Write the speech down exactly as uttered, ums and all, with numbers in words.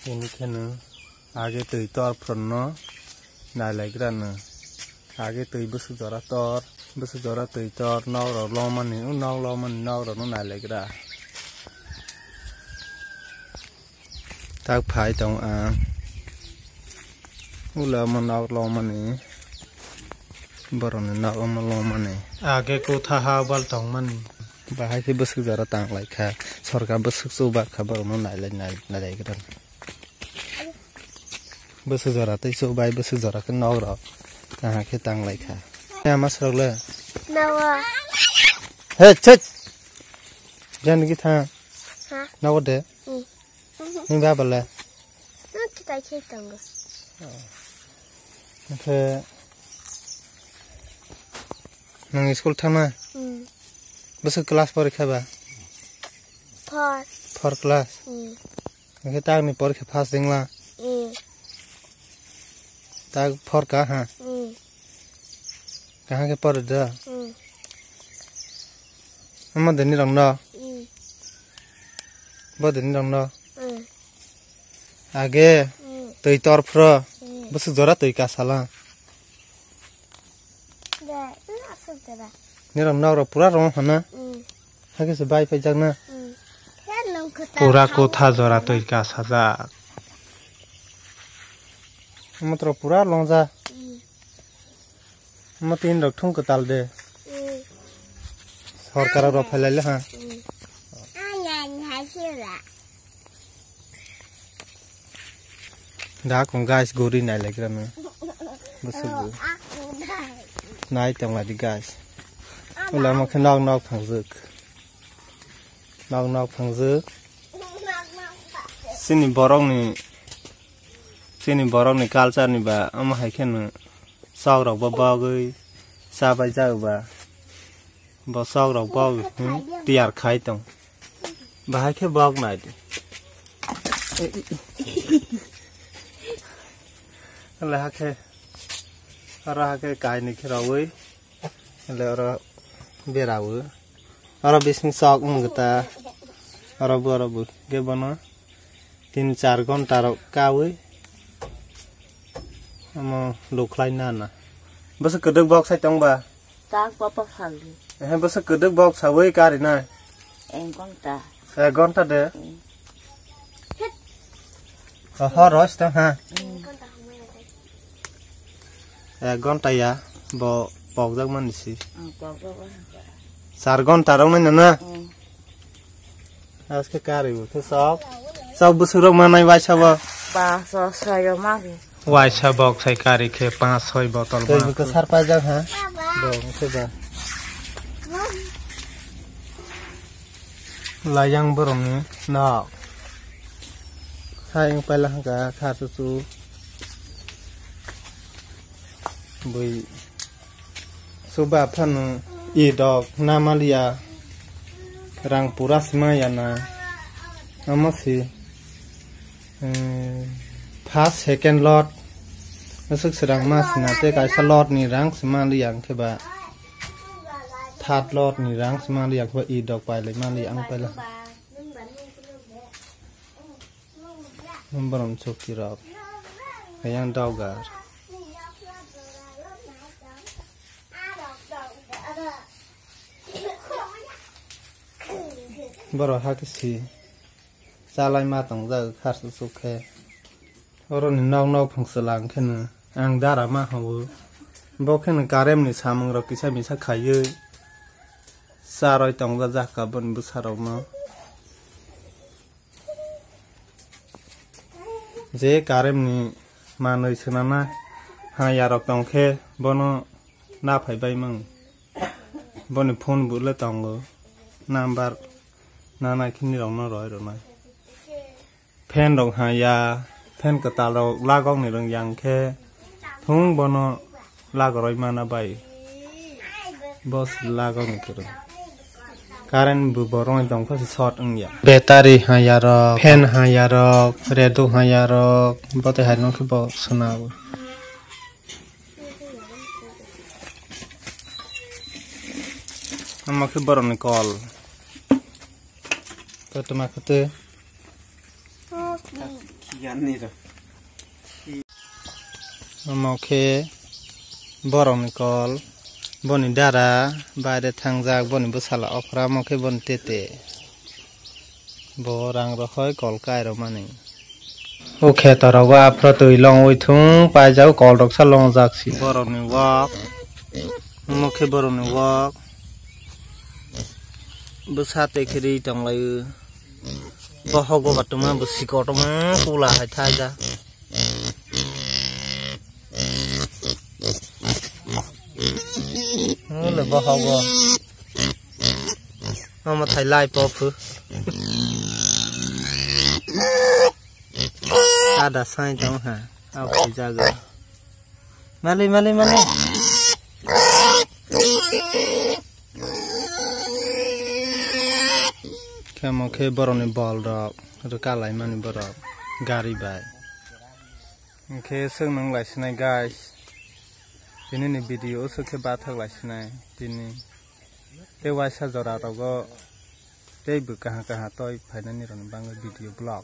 Ini kheno age twi tor phurno nailaigrano. Age twi bwswk jora tor, bwswk jora twi tor, nok rok lomani, o nok lomani nok rokno nailaigra. Tak phai tong ang. Ula omo nok lomani. Borokni nok omo lomani. Age kotha ha bal tongmani. Bahai khe bwswk jora tang lai kha. Sorkar bwswk chuba kha borokno nailai, nai, nailai gran. Bwswk jora tei chubai bwswk jora khe nok rok. Kaham khe tang lai kha. Ama sorok le. Nawa. He, chit. Jan ki tha. Ha? Nawa de. Hmm. Ni baba le. Hmm, kita khe tongo. Oke. Nang school thama? Hmm. Bwswk class porikha ba? Four. Four class? Hmm. Oke, tak ni porikha first dengla? Hmm. Tak four ka ha? Hmm. Kaham khe pori da? Hmm. Ama deni rong no? Hmm. Bo deni rong no? Hmm. Age, hmm, twi tor phro, hmm, bwswk jora twi ka sala. Nirok nok rok pura rong hana. Hmm. Hakhe se bai paijak na. Hmm. Pura kotha jora twi ka sajak. Matro pura longja. Hmm. Omo tin rok thung kwtal de. Hmm. Sorkar rok phailai le ha. Hmm. Da kong guys guri nai lai gra no. Bwswk bo. Nai tong lai di guys. Ulo omo khe nok nok thangjak. Nok nok thangjak. Chini borok ni, chini borok ni culture ni ba omo hai khe no. Sok rok bo bogwi chabai jak ba. Bo sok rok bogwi, hmm, tiyar khai tong. Bahai khe bok nai di. Wle hakhe, oro hakhe kainwi khe rawi. Wle oro berawi. Oro bising sok wng ta. Oro bo, oro bo. Ge bono. Tin char ghonta rok kawi omo lukhlai nana. Bwswk kwdwk bok sai tong ba? Tak bopok saldi. Ehe, bwswk kwdwk bok sawi kari nai? Ek ghonta. Ek ghonta de? Mm. Oho, rois tong ha. Mm. Ek ghonta ya, bo pokjak mani si. Mm, pokjak mani. Char ghonta rok nai nana? Mm. Aske kari bo khe sok. Sok bwswk rok manai waisa bo. Ba, so, soi rok ma khe. Waisa bok sai kari khe panch soi botol. Tei ma bo khe sar paijak ha. Bo khe ba. Layang borokni nok. Hai wng paila hwnkha kha chuchu. Bui chuba phano idok namaliya rang pura sima yana. Omo si, eh, first, second lot aswk swrang ma sina tei kaisa lot ni rang sima liya hwnkhe ba. Third lot ni rang sima liya khe ba idok pailai ma liya ang paila. Borok chokti rok ayang dogar. Borok hakhe si chalai ma tongjak kharsu suk khe. Oro ni nok nok phang chwla hwnkhe no ang dara ma hwnwi. Bo khe no current ni samung rok kisa misa khaiwi charwi tongjak jaka boni bwsa rok no. Je current ni manwi swnamna ha yarok tong khe bono na phai bai mang. Boni phone bo le tongo. Number na nai khe nirok no roi rwnai. Fan rok ha ya, fan kwtal rok lagok ni rwng yang khe thung bono lagoroi mana bai. Bo se lagok ni kwrwng. Current bo bo rwngwi tong khe se short wng ya. Battery ha ya rok, fan ha ya rok, radio ha ya rok, bo tei hai no khe bo swnam. Omo khe borok ni kol. Kotorma khe tei. Omo khe borokni kol, boni dara baire thangjak, boni bwsala okra, omo khe boni tete. Bo rang rohoi kol kairokmani. O kheto rogo aphro twi longwi thung paijak, kol roksa longjak si. Borokni wak, omo khe borokni wak. Bwsa tei khe ri tonglaio. Bohok bo batuma bo sikotoma kula hai thaja. Ole bohok bo. Omo thai lai po phu. Ada sai tong ha. Au khujago. Mali, mali, mali. Khe omo khe borokni bol rok rwka laimani borok gari bai. Hwnkhe swk nung lai sinai guys. Tini ni video o swk khe bathak lai sinai tini. Tei waisa jora rogo tei bw kaha kaha toi phainani rokni bagwi video vlog.